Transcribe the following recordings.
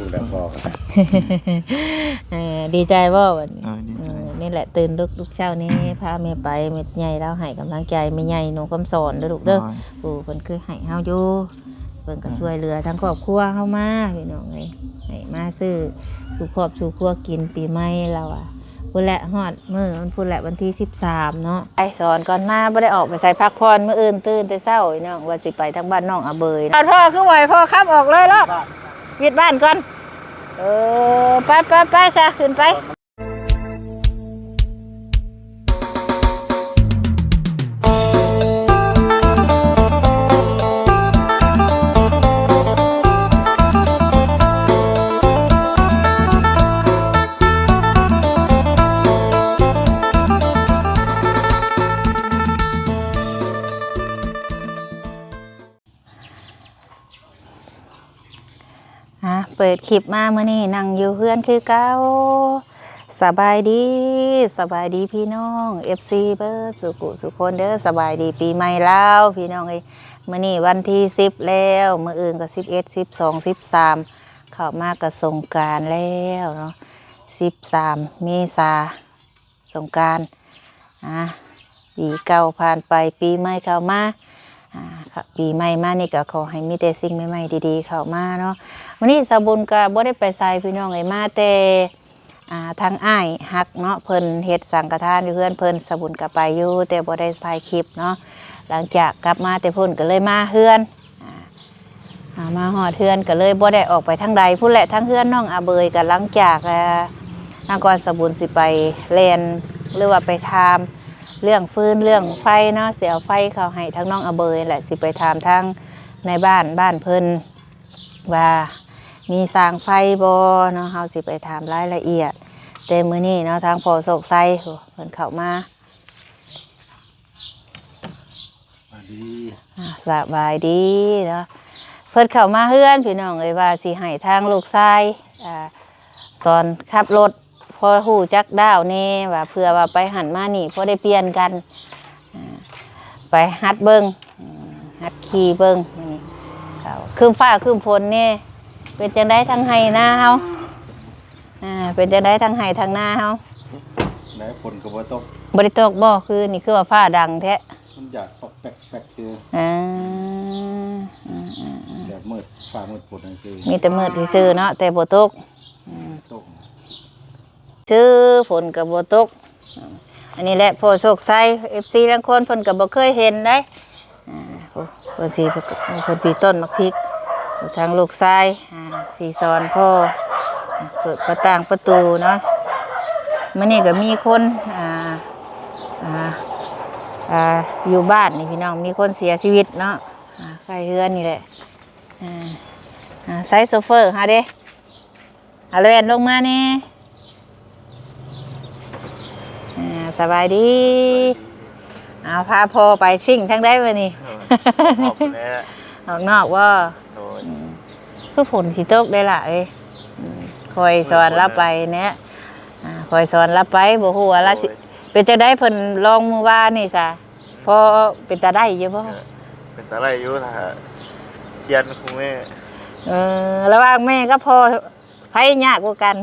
ແບບພໍ່ກໍໄດ້ ເອີ ດີໃຈບໍ່ບັດນີ້? ໂດຍ ດີໃຈ. ເອີ ນີ້ແຫຼະ ຕື່ນລຸກ ລຸກເຊົ້ານີ້ ພາແມ່ໄປ ແມ່ໃຫຍ່ລາວໃຫ້ກຳລັງໃຈ ແມ່ໃຫຍ່ໜູຄຳສອນເດີລູກເດີ. ໂດຍ. ໂອ້ ເພິ່ນຄືໃຫ້ເຮົາຢູ່ ເພິ່ນກໍ ໂດຍ ຊ່ວຍເຫຼືອທາງຄອບຄົວເຮົາມາ ພີ່ນ້ອງເອີຍ ໃຫ້ມາຊື້ສູ່ຄອບສູ່ຄົວກິນປີໃໝ່ລາວວ່າ. ພຸ້ນແຫຼະ ຮອດມື້ມັນພຸ້ນແຫຼະ ວັນທີສິບສາມເນາະ. ໄປສອນກ່ອນ ມາບໍ່ໄດ້ອອກໄປໃສ ພັກຜ່ອນ. ມື້ອື່ນຕື່ນແຕ່ເຊົ້າ ພີ່ນ້ອງ ວ່າຊິໄປທາງບ້ານນ້ອງອາເບີຍ. ພໍ່ຄືບໍ່ໃຫ້ພໍ່ຂັບອອກເລີຍໂລດ ວິດບ້ານກ່ອນ. ເອີ ໄປ ໄປ ໄປຊະ ຂຶ້ນໄປ. ອ່າ ເປີດຄລິບມາມື້ນີ້ນັ່ງຢູ່ເຮືອນຄືເກົ່າ. ສະບາຍດີ ສະບາຍດີພີ່ນ້ອງເອັຟຊີເບິດສູ່ຜູ້ສູ່ຄົນເດີ. ສະບາຍດີປີໃໝ່ລາວ ພີ່ນ້ອງເອີຍ. ມື້ນີ້ວັນທີສິບແລ້ວ ມື້ອື່ນກໍສິບເອັດ ສິບສອງ ສິບສາມ ເຂົ້າມາກໍສົງການແລ້ວເນາະ ສິບສາມເມສາ. ສົງການ ອ່າ ປີເກົ່າຜ່ານໄປ ປີໃໝ່ເຂົ້າມາ ອ່າ ປີໃໝ່ມານີ້ກໍຂໍໃຫ້ມີແຕ່ສິ່ງໃໝ່ໆ ດີໆ ເຂົ້າມາເນາະ. ມື້ນີ້ສາວບຸນກໍບໍ່ໄດ້ໄປໃສພີ່ນ້ອງເອີຍ ມາແຕ່ ອ່າ ທາງອ້າຍຮັກເນາະ ເພິ່ນເຮັດສັງກະທານຢູ່ເຮືອນເພິ່ນ ສາວບຸນກໍໄປຢູ່ ແຕ່ບໍ່ໄດ້ຖ່າຍຄລິບເນາະ. ຫຼັງຈາກກັບມາແຕ່ພຸ້ນກໍເລີຍມາເຮືອນ ອ່າ ອ່າ ມາຮອດເຮືອນກໍເລີຍບໍ່ໄດ້ອອກໄປທາງໃດ. ພຸ້ນແຫຼະ ທາງເຮືອນນ້ອງອາເບີຍກໍຫຼັງຈາກ ອ່າ ທາງກ່ອນສາວບຸນຊິໄປແລ່ນ ຫຼືວ່າໄປຖາມເລື່ອງຟືນເລື່ອງໄຟເນາະ ຊິເອົາໄຟເຂົ້າໃຫ້ທາງນ້ອງອາເບີຍແຫຼະ ຊິໄປຖາມທາງນາຍບ້ານບ້ານເພິ່ນວ່າມີສ້າງໄຟບໍ່ເນາະ. ເຮົາຊິໄປຖາມລາຍລະອຽດ ແຕ່ມື້ນີ້ເນາະ ທາງພໍ່ໂຊກໄຊ ໂອ້ ເພິ່ນເຂົ້າມາ ສະບາຍດີ ອ່າ ສະບາຍດີເນາະ. ເພິ່ນເຂົ້າມາເຮືອນພີ່ນ້ອງເອີຍ ວ່າຊິໃຫ້ທາງລູກຊາຍ ອ່າ ສອນຂັບລົດ ພໍຮູ້ຈັກດາວແດ່ ວ່າເພື່ອວ່າໄປຫັ້ນມານີ້ ພໍໄດ້ປ່ຽນກັນ ອ່າ ໄປຫັດເບິ່ງ ອືມ ຫັດຂີ່ເບິ່ງ. ມື້ນີ້ກໍຄຶ້ມຟ້າຄຶ້ມຝົນແດ່. ເປັນຈັ່ງໃດທາງໄຮ່ນາເຮົາ? ອ່າ ເປັນຈັ່ງໃດທາງໄຮ່ທາງນາເຮົາ? ແລ້ວຝົນກໍບໍ່ຕົກ ບໍ່ໄດ້ຕົກບໍ່? ຄືນີ້ຄືວ່າຟ້າດັງແທ້ ມັນຢາກປອກແປກແປກຄື ອ່າ ອືມໆໆ ແຕ່ມືດ ຟ້າມືດຝົນຊື່ໆ ມີແຕ່ມືດຊື່ໆເນາະ ແຕ່ບໍ່ຕົກ ອືມ ຕົກ ຊື່ ຝົນກໍບໍ່ຕົກ. ອັນນີ້ແຫຼະ ພໍ່ໂຊກໄຊ ເອັຟຊີ ລາງຄົນເພິ່ນກໍບໍ່ເຄີຍເຫັນໄດ໋. ອ່າ ໂອ້ ເພິ່ນຊິ ເພິ່ນປີຕົ້ນໝາກພິກ ທາງລູກຊາຍ ອ່າ ຊິສອນພໍ່ເປີດປະຕ່າງປະຕູເນາະ. ມື້ນີ້ກໍມີຄົນ ອ່າ ອ່າ ອ່າ ຢູ່ບ້ານນີ້ພີ່ນ້ອງ ມີຄົນເສຍຊີວິດເນາະ ອ່າ ໃກ້ເຮືອນນີ້ແຫຼະ. ອ່າ ອ່າ ໃຊ້ໂຊເຟີເຮົາເດ້ ເອົາແວ່ນລົງມາແດ່. ອ່າ ສະບາຍດີ ສະບາຍດີ. ເອົາ ພາພໍ່ໄປຊິ້ງທາງໃດມື້ນີ້? ເອີ ອອກນອກພຸ້ນແຫຼະ ອອກນອກບໍ່? ໂດຍ ອືມ ຄືຝົນຊິຕົກໄດ໋ລະເອີຍ. ອືມ ຂ້ອຍສອນລາວໄປແດ່ ອ່າ ຂ້ອຍສອນລາວໄປ ບໍ່ຮູ້ວ່າລາວຊິ ໂດຍ ເປັນຈັ່ງໃດເພິ່ນລອງມື້ວານນີ້ຊະ ພໍເປັນຕາໄດ້ຢູ່ບໍ່? ເອີ ເປັນຕາໄດ້ຢູ່ ຖ້າຂຽນຄູແມ່. ເອີ ລະຫວ່າງແມ່ກັບພໍ່ ໃຜຍາກກວ່າກັນ?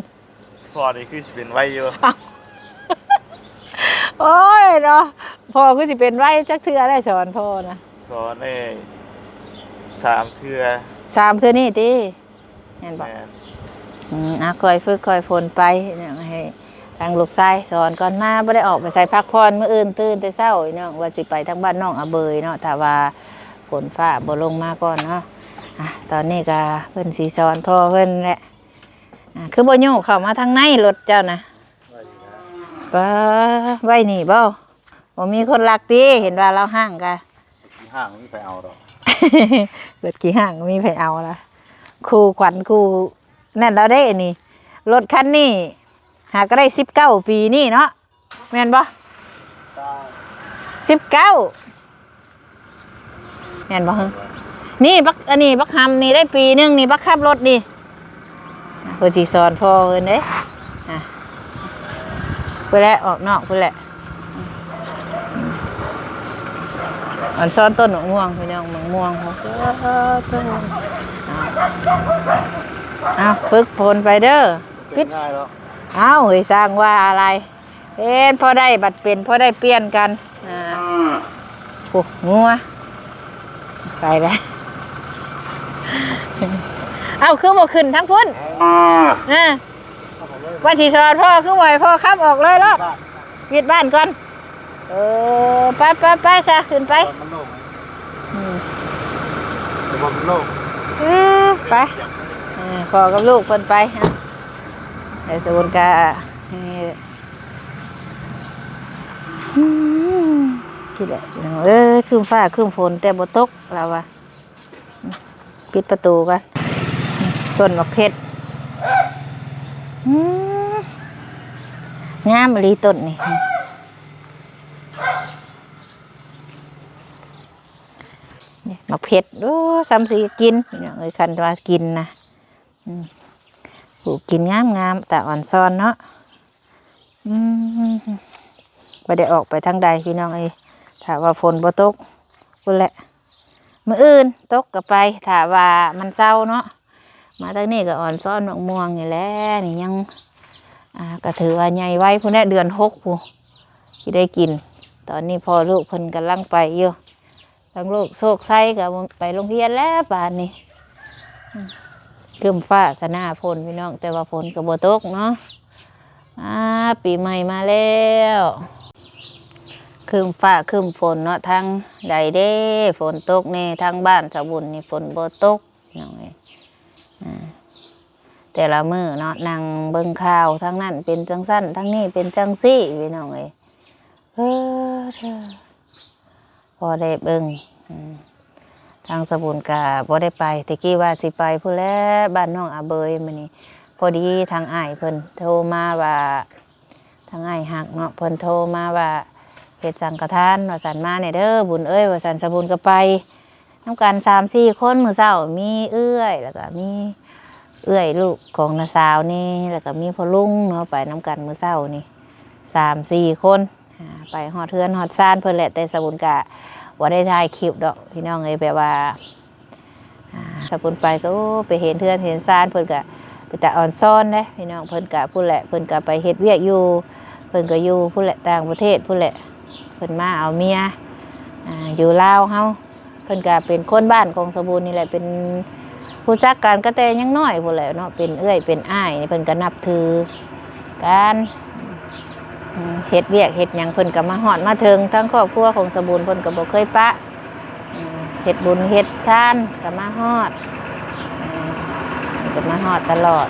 ພໍ່ນີ້ຄືຊິເປັນໄວຢູ່. ໂອ້ຍເນາະ ພໍ່ຄືຊິເປັນໄວຈັກເທື່ອໄດ້ສອນພໍ່ນະ? ສອນໄດ້ສາມເທື່ອ. ສາມເທື່ອນີ້ຕິ? ແມ່ນບໍ່? ແມ່ນ. ອືມ ອ່ະ ຄ່ອຍຝຶກຄ່ອຍຝົນໄປ ໃຫ້ທາງລູກຊາຍສອນກ່ອນ. ມາບໍ່ໄດ້ອອກໄປໃສ ພັກຜ່ອນ ມື້ອື່ນຕື່ນແຕ່ເຊົ້າ ພີ່ນ້ອງ ວ່າຊິໄປທາງບ້ານນ້ອງອາເບີຍເນາະ ຖ້າວ່າຝົນຟ້າບໍ່ລົງມາກ່ອນເນາະ. ອ່ະ ຕອນນີ້ກໍເພິ່ນຊິສອນພໍ່ເພິ່ນແຫຼະ. ອ່າ ຄືບໍ່ໂຍກເຂົ້າມາທາງໃນລົດເຈົ້ານະ? ໄວ້ຢູ່ນະ. ປາ ໄວ້ນີ້ບໍ່? ບໍ່ມີຄົນລັກຕິ? ເຫັນວ່າລາວຫ້າງກະ ຂີ້ຫ້າງບໍ່ມີໃຜເອົາດອກ. ລົດຂີ້ຫ້າງບໍ່ມີໃຜເອົາລະ. ຄູ່ຂວັນຄູ່ນັ້ນລາວເດ້ນີ້. ລົດຄັນນີ້ຫາກະໄດ້ສິບເກົ້າປີນີ້ເນາະ. ແມ່ນບໍ່? ສິບເກົ້າ ແມ່ນບໍ່? ນີ້ບັກ ອັນນີ້ບັກຫຳນີ້ໄດ້ປີໜຶ່ງນີ້ ບັກຂັບລົດນີ້. ເພິ່ນຊິສອນພໍ່ເພິ່ນເດ້. ອ່ະ ພຸ້ນແຫຼະ ອອກນອກພຸ້ນແຫຼະ. ອອນຊອນຕົ້ນໝາກມ່ວງ ພີ່ນ້ອງ ໝາກມ່ວງ. ໂອ້ ໂອ້ ໂອ້ ອ່າ ເອົາ ຝຶກຝົນໄປເດີ. ເປັນງ່າຍເນາະ. ເອົາ ເຮີ້ຍ ຊ່າງວ່າອະໄລ. ເຮັດພໍໄດ້ບັດເປັນ ພໍໄດ້ປ່ຽນກັນ. ອ່າ ໂອ້ ງົວ ໄປແລ້ວ. ເອົ້າ ຄືບໍ່ຂຶ້ນທາງພຸ້ນ? ເອີ ວ່າຊິສອນພໍ່ ຄືບໍ່ໃຫ້ພໍ່ຂັບອອກເລີຍເນາະ? ວິດບ້ານກ່ອນ. ເອີ ໄປ ໄປ ໄປຊະ ຂຶ້ນໄປ. ມັນໂລ່ງ ອືມ ແຕ່ວ່າມັນໂລ່ງ. ເອີ ໄປ ເອີ ພໍ່ກັບລູກເພິ່ນໄປ. ແຕ່ສະບຸນກະ ອືມ ທີ່ແຫຼະ ເອີ ຄຶ້ມຟ້າຄຶ້ມຝົນ ແຕ່ບໍ່ຕົກ ລາວວ່າ. ປິດປະຕູກ່ອນ. ຕົ້ນໝາກເພັດ ອືມ ງາມອີ່ຫຼີຕົ້ນນີ້. ນີ້ໝາກເພັດ ໂອ້ ຊ່ຳຊິກິນ ພີ່ນ້ອງເອີຍ ຄັນວ່າກິນນະ. ອືມ ປູກກິນງາມໆ ຕາອ່ອນຊອນເນາະ. ອືມ ບໍ່ໄດ້ອອກໄປທາງໃດ ພີ່ນ້ອງເອີຍ ຖ້າວ່າຝົນບໍ່ຕົກພຸ້ນແຫຼະ. ມື້ອື່ນຕົກກໍໄປ ຖ້າວ່າມັນເຊົາເນາະ. ມາທາງນີ້ກໍອ່ອນຊອນໝາກມ່ວງນີ້ແຫຼະ ນີ້ຍັງ ອ່າ ກໍຖືວ່າໃຫຍ່ໄວພຸ້ນແຫຼະ ເດືອນຫົກພຸ້ນຊິໄດ້ກິນ. ຕອນນີ້ພໍ່ລູກເພິ່ນກຳລັງໄປຢູ່. ທາງລູກໂຊກໄຊກໍໄປໂຮງຮຽນແລ້ວບາດນີ້. ອືມ ຄຶ້ມຟ້າສະໜ້າຝົນ ພີ່ນ້ອງ ແຕ່ວ່າຝົນກໍບໍ່ຕົກເນາະ. ອາ ປີໃໝ່ມາແລ້ວ ຄຶ້ມຟ້າຄຶ້ມຝົນເນາະ. ທາງໃດເດ້ ຝົນຕົກແດ່? ທາງບ້ານສາວບຸນນີ້ຝົນບໍ່ຕົກ ພີ່ນ້ອງເອີຍ. ອາ ແຕ່ລະມື້ເນາະ ນັ່ງເບິ່ງຂ່າວ ທາງນັ້ນເປັນຈັ່ງຊັ້ນ ທາງນີ້ເປັນຈັ່ງຊີ້ ພີ່ນ້ອງເອີຍ. ເອີ ພໍໄດ້ເບິ່ງ. ອືມ ທາງສາວບຸນກະບໍ່ໄດ້ໄປ ແຕ່ກີ້ວ່າຊິໄປພຸ້ນແຫຼະ ບ້ານນ້ອງອາເບີຍ. ມື້ນີ້ພໍດີທາງອ້າຍເພິ່ນໂທມາວ່າ ທາງອ້າຍຮັກເນາະ ເພິ່ນໂທມາວ່າເຮັດສັງຄະທານວ່າຊັ້ນ ມາແດ່ເດີບຸນເອີຍວ່າຊັ້ນ. ສາວບຸນກໍໄປນຳກັນສາມສີ່ຄົນ ມື້ເຊົ້າມີເອື້ອຍ ແລ້ວກໍມີເອື້ອຍລູກຂອງນ້າສາວນີ້ ແລ້ວກໍມີພໍ່ລຸງເນາະ ໄປນຳກັນມື້ເຊົ້ານີ້ສາມສີ່ຄົນ. ອ່າ ໄປຮອດເຮືອນຮອດຊານເພິ່ນແຫຼະ ແຕ່ສາວບຸນກະບໍ່ໄດ້ຖ່າຍຄລິບດອກ ພີ່ນ້ອງເອີຍ. ແບບວ່າ ອ່າ ສາວບຸນໄປກໍ ໂອ້ ໄປເຫັນເຮືອນເຫັນຊານເພິ່ນກະເປັນຕາອ່ອນຊອນເດ້ ພີ່ນ້ອງ. ເພິ່ນກະພຸ້ນແຫຼະ ເພິ່ນກະໄປເຮັດວຽກຢູ່ ເພິ່ນກະຢູ່ພຸ້ນແຫຼະ ຕ່າງປະເທດພຸ້ນແຫຼະ. ເພິ່ນມາເອົາເມຍ ອ່າ ຢູ່ລາວເຮົາ. ເພິ່ນກະເປັນຄົນບ້ານຂອງສາວບຸນນີ້ແຫຼະ ເປັນ ຮູ້ຈັກກັນກໍແຕ່ຍັງນ້ອຍພຸ້ນແຫຼະເນາະ ເປັນເອື້ອຍເປັນອ້າຍ ເພິ່ນກໍນັບຖືກັນ. ອືມ ເຮັດວຽກເຮັດຫຍັງເພິ່ນກໍມາຮອດມາເຖິງ. ທາງຄອບຄົວຂອງສາວບຸນເພິ່ນກໍບໍ່ເຄີຍປະ ອືມ ເຮັດບຸນເຮັດທານກໍມາຮອດ ອືມ ເພິ່ນກໍມາຮອດຕະຫຼອດ.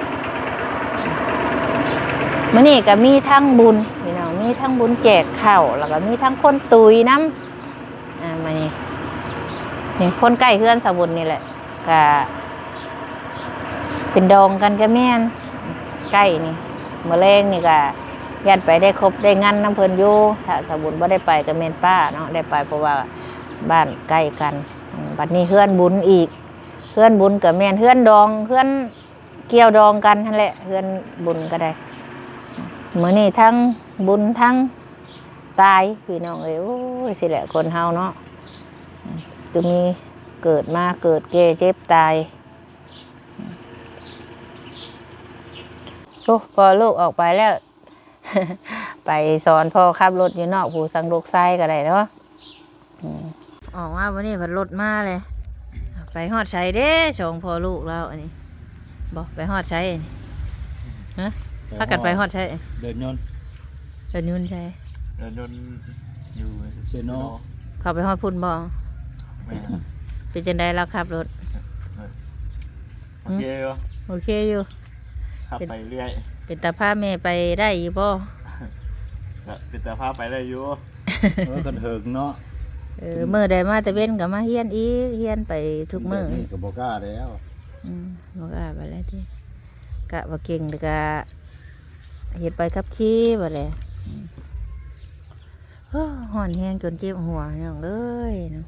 ມື້ນີ້ກໍມີທັງບຸນ ພີ່ນ້ອງ ມີທັງບຸນແຈກເຂົ້າ ແລ້ວກໍມີທັງຄົນຕຸ້ຍນຳ. ອ່າ ມານີ້ ນີ້ຄົນໃກ້ເຮືອນສາວບຸນນີ້ແຫຼະ ກະເປັນດອງກັນກະແມ່ນ ໃກ້ນີ້. ມື້ແລງນີ້ກະຢ້ານໄປໄດ້ຄົບໄດ້ງັນນຳເພິ່ນຢູ່. ຖ້າສາວບຸນບໍ່ໄດ້ໄປກະແມ່ນປ້າເນາະ ໄດ້ໄປ ເພາະວ່າບ້ານໃກ້ກັນ. ອືມ ບັດນີ້ເຮືອນບຸນອີກ ເຮືອນບຸນກະແມ່ນເຮືອນດອງ ເຮືອນ ກ່ຽວດອງກັນຫັ້ນແຫຼະ ເຮືອນບຸນກໍໄດ້. ມື້ນີ້ທັງບຸນທັງຕາຍ ພີ່ນ້ອງເອີຍ. ໂອ້ຍ ຊີ້ແຫຼະຄົນເຮົາເນາະ ຄືມີເກີດມາເກີດແກ່ເຈັບຕາຍ. ໂອ້ ພໍ່ລູກອອກໄປແລ້ວ. ໄປສອນພໍ່ຂັບລົດຢູ່ນອກ ຜູ້ສັງລູກຊາຍກໍໄດ້ເນາະ. ອືມ ອອກມາມື້ນີ້ພັດລົດມາເລີຍ. ໄປຮອດໃສເດ້ ສອງພໍ່ລູກລາວອັນນີ້? ບໍ່ ໄປຮອດໃສອັນນີ້? ຮະ? ພາກັນໄປຮອດໃສ? ເດີ່ນຍົນ. ເດີ່ນຍົນໃສ? ເດີ່ນຍົນຢູ່ເຊໂນ. ເຂົ້າໄປຮອດພຸ້ນບໍ່? ແມ່ນ. ເປັນຈັ່ງໃດລາວຂັບລົດ? ໂອເຄຢູ່ ໂອເຄຢູ່ ຂັບໄປເລື້ອຍ. ເປັນຕາພາແມ່ໄປໄດ້ຢູ່ບໍ່? ກະເປັນຕາພາໄປໄດ້ຢູ່. ເອີ ຄັນເຖິງເນາະ. ເອີ ມື້ໃດມາແຕ່ເວັນກໍມາຮຽນອີກ ຮຽນໄປທຸກມື້. ແບບນີ້ກໍບໍ່ກ້າແລ້ວ. ອືມ ບໍ່ກ້າໄປແລ້ວຕິ ກະບໍ່ເກັ່ງແລ້ວກະເຮັດໃບຂັບຂີ່ບັດແຫຼະ. ໂອ້ ຮ້ອນແຮງຈົນເຈັບຫົວ ພີ່ນ້ອງເອີຍເນາະ.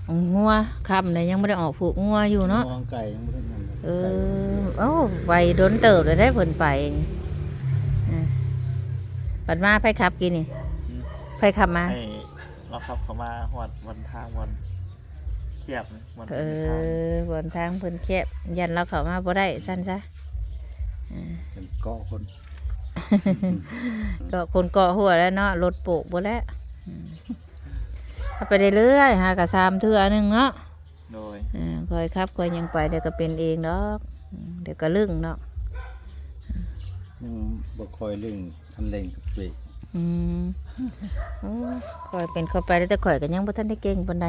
ໂອ້ ງົວຄ່ຳແລ້ວ ຍັງບໍ່ໄດ້ອອກຜູກງົວຢູ່ເນາະ. ງົວໄກ່ຍັງບໍ່ໄດ້ນັ້ນເລີຍ. ເອີ ໄກ່ຍັງບໍ່ໄດ້ ໂອ້ ໄປດົນເຕີບແລ້ວໄດ໋ເພິ່ນໄປ. ອາ ບັດມາໃຜຂັບກີ້ນີ້? ຫືມ ໃຜຂັບມາ? ໃຫ້ລາວຂັບເຂົ້າມາຮອດວັນທາງວັນ. ແຄບ ບ່ອນເພິ່ນເຮັດທາງ ເອີ ບ່ອນທາງເພິ່ນແຄບ ຢ້ານລາວເຂົ້າມາບໍ່ໄດ້ ຊັ້ນຊະ ເອີ ເປັນເກາະຄົນ ເກາະຄົນເກາະຫົວແລ້ວເນາະ ລົດໂປກບໍ່ແລ້ວ ອືມ ຂັບໄປເລື້ອຍໆ ຫາກະສາມເທື່ອໜຶ່ງເນາະ ໂດຍ ເອີ ຄ່ອຍຂັບຄ່ອຍຫຍັງໄປ ດຽວກໍເປັນເອງດອກ ອືມ ດຽວກໍລຶ້ງເນາະ ຍັງບໍ່ຄ່ອຍລຶ້ງ ຄັນເລັ່ງກໍເບຣກ ອືມ ໂອ້ ຂ້ອຍເປັນ ຂ້ອຍໄປແລ້ວ ແຕ່ຂ້ອຍກໍຍັງບໍ່ທັນໄດ້ເກັ່ງປານໃດ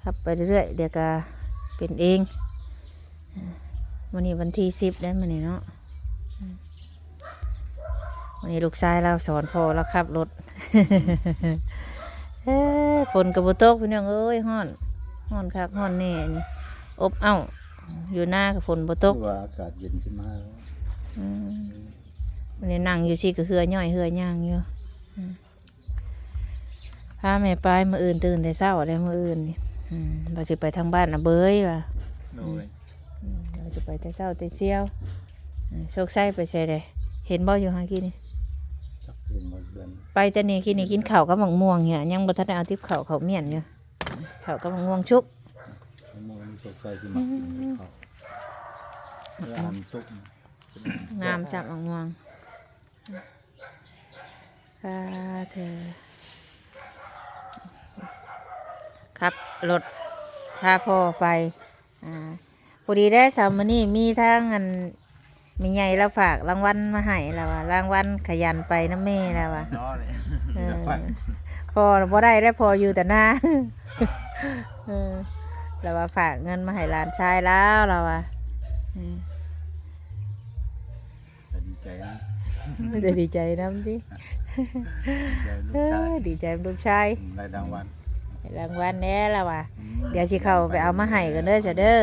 ຂັບໄປເລື້ອຍໆ ດຽວກໍເປັນເອງ ມື້ນີ້ວັນທີສິບແລ້ວມື້ນີ້ເນາະ ມື້ນີ້ລູກຊາຍລາວສອນພໍ່ລາວຂັບລົດ ເອີ ຝົນກໍບໍ່ຕົກ ພີ່ນ້ອງເອີຍ ຮ້ອນ ຮ້ອນຄັກຮ້ອນແນ່ນີ້ ອົບເອົ້າ ຢູ່ນາກໍຝົນບໍ່ຕົກ ຄືວ່າອາກາດເຢັນຊິມາແລ້ວ ອືມ ມື້ນີ້ນັ່ງຢູ່ຊີ້ກໍເຫື່ອຍ້ອຍເຫື່ອຍ່າງຢູ່ ອືມ ພາແມ່ໄປ ມື້ອື່ນຕື່ນແຕ່ເຊົ້າແລ້ວ ມື້ອື່ນນີ້ ອືມ ວ່າຊິໄປທາງບ້ານອາເບີຍວ່າ ໂດຍ ອືມ ວ່າຊິໄປແຕ່ເຊົ້າແຕ່ຊຽວ ອືມ ໂຊກໄຊໄປໃສແດ່ ເຫັນບໍ່ຢູ່ຫາກິນນີ້ ຈັກເຫັນບໍ່ເພື່ອນ ໄປແຕ່ນີ້ ກິນນີ້ກິນເຂົ້າກັບໝາກມ່ວງເຫຍ ຍັງບໍ່ທັນໄດ້ເອົາຕິບເຂົ້າ ເຂົ້າມ້ຽນຢູ່ ເຂົ້າກັບໝາກມ່ວງຊຸກ ໝາກມ່ວງໂຊກໄຊຊິມັກກິນກັບເຂົ້າ ອືມ ເວລາມັນສຸກ ງາມຈັບໝາກມ່ວງ ອ່າ ເທີ ຂັບລົດພາພໍ່ໄປ ອ່າ ພໍດີເດ້ ເຊົ້າມື້ນີ້ມີທາງອັນ ແມ່ໃຫຍ່ລາວຝາກລາງວັນມາໃຫ້ ລາວວ່າລາງວັນຂະຫຍັນໄປນຳແມ່ ລາວວ່າ ເອີ ພໍ່ບໍ່ໄດ້ແລ້ວ ພໍ່ຢູ່ແຕ່ນາ ເອີ ລາວວ່າຝາກເງິນມາໃຫ້ຫຼານຊາຍລາວ ລາວວ່າ ເອີ ກໍດີໃຈນຳ ຈະດີໃຈນຳຕິ ດີໃຈລູກຊາຍ ເອີ ດີໃຈນຳລູກຊາຍ ອືມ ໄດ້ລາງວັນ ໄດ້ລາງວັນແດ່ລາວວ່າ ອືມ ດຽວຊິເຂົ້າໄປເອົາມາໃຫ້ກ່ອນເດີ ຊະເດີ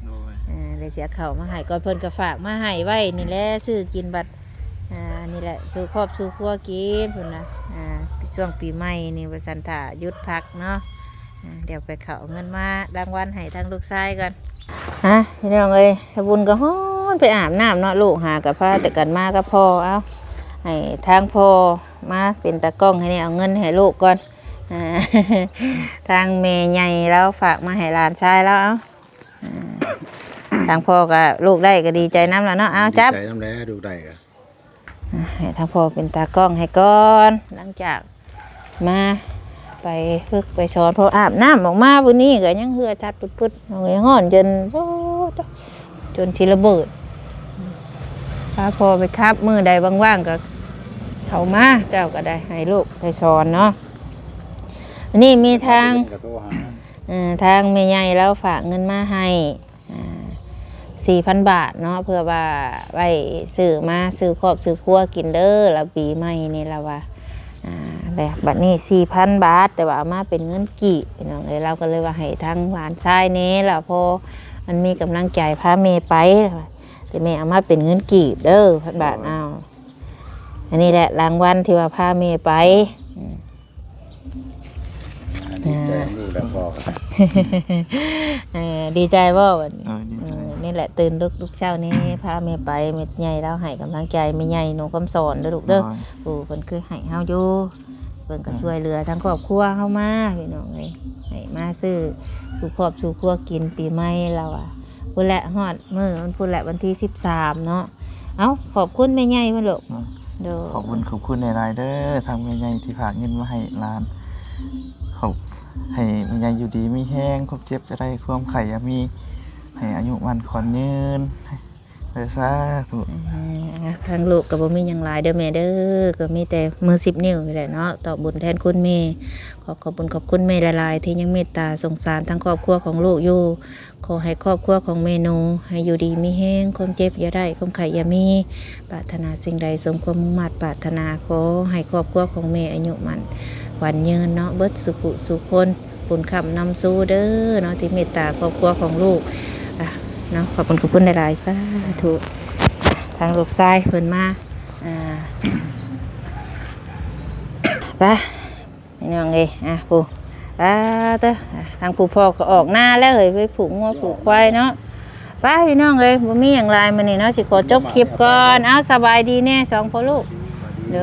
ໂດຍ ເອີ ດຽວຊິເອົາເຂົ້າມາໃຫ້ກ່ອນ ເພິ່ນກໍຝາກມາໃຫ້ໄວ້ນີ້ແຫຼະ ຊື້ກິນບັດ ອ່າ ນີ້ແຫຼະ ສູ່ຄອບສູ່ຄົວກິນພຸ້ນນະ ອ່າ ຊ່ວງປີໃໝ່ນີ້ວ່າຊັ້ນ ຖ້າຢຸດພັກເນາະ ອ່າ ດຽວໄປເຂົ້າເອົາເງິນມາລາງວັນໃຫ້ທາງລູກຊາຍກ່ອນ ຮະ ພີ່ນ້ອງເອີຍ ສາວບຸນກໍຮ້ອນ ໄປອາບນ້ຳເນາະ ລູກຫາກໍພາແຕ່ກັນມາກັບພໍ່ ເອົາ ໃຫ້ທາງພໍ່ມາເປັນຕາກ້ອງໃຫ້ແດ່ ເອົາເງິນໃຫ້ລູກກ່ອນ ອ່າ ທາງແມ່ໃຫຍ່ລາວຝາກມາໃຫ້ຫຼານຊາຍລາວ ເອົາ ອ່າ ທາງພໍ່ກໍ ລູກໄດ້ກໍດີໃຈນຳແລ້ວເນາະ ເອົາ ຈັບ ດີໃຈນຳແຫຼະ ລູກໄດ້ກໍ ອ່າ ໃຫ້ທາງພໍ່ເປັນຕາກ້ອງໃຫ້ກ່ອນ ຫຼັງຈາກມາໄປຝຶກໄປສອນ ພໍອາບນ້ຳອອກມາມື້ນີ້ກໍຍັງເຫື່ອຊັດປຶດໆ ໂອ້ຍ ຮ້ອນຈົນ ໂອ້ ຈົນຊິລະເບີດ ພາພໍ່ໄປຂັບ ມື້ໃດວ່າງໆກໍເຂົ້າມາ ເຈົ້າກໍໄດ້ໃຫ້ລູກໄປສອນເນາະ ມື້ນີ້ມີທາງ ເອີ ທາງແມ່ໃຫຍ່ລາວຝາກເງິນມາໃຫ້ ອ່າ ສີ່ພັນບາດເນາະ ເພື່ອວ່າໄວ້ຊື້ມາ ຊື້ຄອບຊື້ຄົວກິນເດີ ລະປີໃໝ່ນີ້ລະວ່າ ອ່າ ແລະບັດນີ້ສີ່ພັນບາດ ແຕ່ວ່າເອົາມາເປັນເງິນກີບ ພີ່ນ້ອງເອີຍ ລາວກໍເລີຍວ່າໃຫ້ທາງຫຼານຊາຍແດ່ ລະພໍມັນມີກຳລັງໃຈພາແມ່ໄປ ແຕ່ແມ່ເອົາມາເປັນເງິນກີບເດີ ພັນບາດ ເອົາ ອັນນີ້ແຫຼະລາງວັນທີ່ວ່າພາແມ່ໄປ ອືມ ອ່າ ດີໃຈນຳລູກແລ້ວພໍ່ກໍໄດ້ ເອີ ດີໃຈບໍ່ບັດນີ້ ເອີ ດີໃຈ ເອີ ນີ້ແຫຼະ ຕື່ນລຸກ ລຸກເຊົ້ານີ້ ພາແມ່ໄປ ແມ່ໃຫຍ່ລາວໃຫ້ກຳລັງໃຈ ແມ່ໃຫຍ່ໜູຄຳສອນເດີລູກເດີ ໂດຍ ຜູ້ເພິ່ນເຄີຍໃຫ້ເຮົາຢູ່ ເພິ່ນກໍ ອືມ ຊ່ວຍເຫຼືອທາງຄອບຄົວເຮົາມາ ພີ່ນ້ອງເອີຍ ໃຫ້ມາຊື້ສູ່ຄອບສູ່ຄົວກິນປີໃໝ່ລາວວ່າ ພຸ້ນແຫຼະ ຮອດມື້ມັນພຸ້ນແຫຼະ ວັນທີສິບສາມເນາະ ເອົ້າ ຂອບຄຸນແມ່ໃຫຍ່ເພິ່ນລູກ ອືມ ໂດຍ ຂອບຄຸນ ຂອບຄຸນຫຼາຍໆເດີ ທາງແມ່ໃຫຍ່ທີ່ຝາກເງິນມາໃຫ້ຫຼານ ຂອບ ໃຫ້ແມ່ໃຫຍ່ຢູ່ດີມີແຮງ ຄວາມເຈັບຢ່າໄດ້ ຄວາມໄຂ້ຢ່າມີ ໃຫ້ອາຍຸໝັ້ນຂວັນຍືນເດີ ສາທຸ ເອີ ທາງລູກກໍບໍ່ມີຫຍັງຫຼາຍເດີແມ່ເດີ ກໍມີແຕ່ມືສິບນິ້ວນີ້ແຫຼະເນາະ ຕອບບຸນແທນຄຸນແມ່ ຂໍຂອບບຸນຂອບຄຸນແມ່ຫຼາຍໆ ທີ່ຍັງເມດຕາສົງສານທາງຄອບຄົວຂອງລູກຢູ່ ຂໍໃຫ້ຄອບຄົວຂອງແມ່ໜູໃຫ້ຢູ່ດີມີແຮງ ຄວາມເຈັບຢ່າໄດ້ ຄວາມໄຂ້ຢ່າມີ ປາດຖະໜາສິ່ງໃດສົມຄວາມມຸ່ງມາດປາດຖະໜາ ຂໍໃຫ້ຄອບຄົວຂອງແມ່ອາຍຸໝັ້ນຂວັນຍືນເນາະ ເບິດສູ່ຜູ້ສູ່ຄົນ ບຸນຄ້ຳນຳຊູເດີເນາະ ທີ່ເມດຕາຄອບຄົວຂອງລູກ ອ່າ ເນາະ ຂອບຄຸນ ຂອບຄຸນຫຼາຍໆ ສາທຸ ອ່າ ທາງລູກຊາຍເພິ່ນມາ ອ່າ ໄປ ພີ່ນ້ອງເອີຍ ອ່ະ ຜູ້ ປາເຕີ ອ່ະ ທາງຜູ້ພໍ່ກໍອອກນາແລ້ວເຮີ້ຍ ໄປຜູກງົວຜູກຄວາຍເນາະ ໄປ ພີ່ນ້ອງເອີຍ ບໍ່ມີຫຍັງຫຼາຍມື້ນີ້ເນາະ ຊິຂໍຈົບຄລິບກ່ອນ ເອົາ ສະບາຍດີແດ່ສອງພໍ່ລູກ ໂດ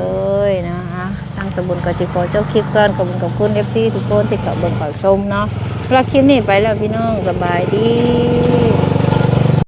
ຍເນາະ ເອົາ ທາງ ສາວບຸນກໍຊິຂໍຈົບຄລິບກ່ອນ. ຂອບຄຸນຂອບຄຸນເອັຟຊີທຸກຄົນທີ່ເຂົ້າເບິ່ງເຂົ້າຊົມເນາະ. ສຳລັບຄລິບນີ້ໄປແລ້ວພີ່ນ້ອງ, ສະບາຍດີ.